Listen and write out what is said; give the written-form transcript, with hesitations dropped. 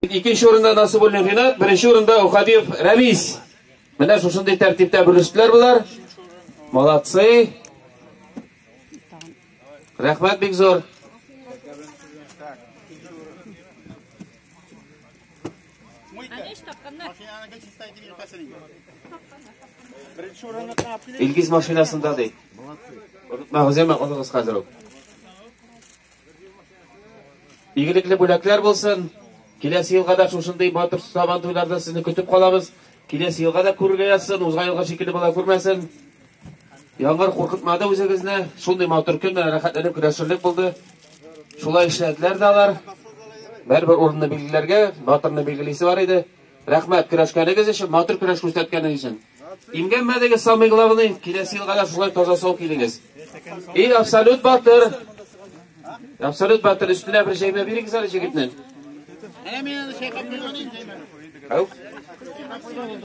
Икенче урында Насыбуллин Ринат, беренче урында Ухадиев Рәмис. Менә шушындый тәртиптә бүлештеләр болар. Молодцы. Рәхмәт бик зур. Илгиз машинасында ди. Онытмагыз, әмма алыгыз хәзер үк. Игелекле бүләкләр булсын. Киләсе елга да шушындый батыр сабан туйларда сезне көтеп калабыз. Киләсе елга да күрергә язсын, узган елгы шикелле була күрмәсен. Яңгыр куркытмады үзегезне. Шундый матур көн, менә рәхәтләнеп көрәшерлек булды. Шулай эшләделәр дә алар. Бер-бер урынны билгеләргә, батырны билгелисе бар иде. Рәхмәт көрәшкәнегез өчен, матур көрәш күрсәткәнегез өчен. Имгәнмәдегез, самый главный, киләсе елга да шулай таза сау килегез. И абсолют батыр. Абсолют батыр өстенә бер җәймә бирегез әле җегетнең. Әнә мин аны чайкап куйган идем. Әү.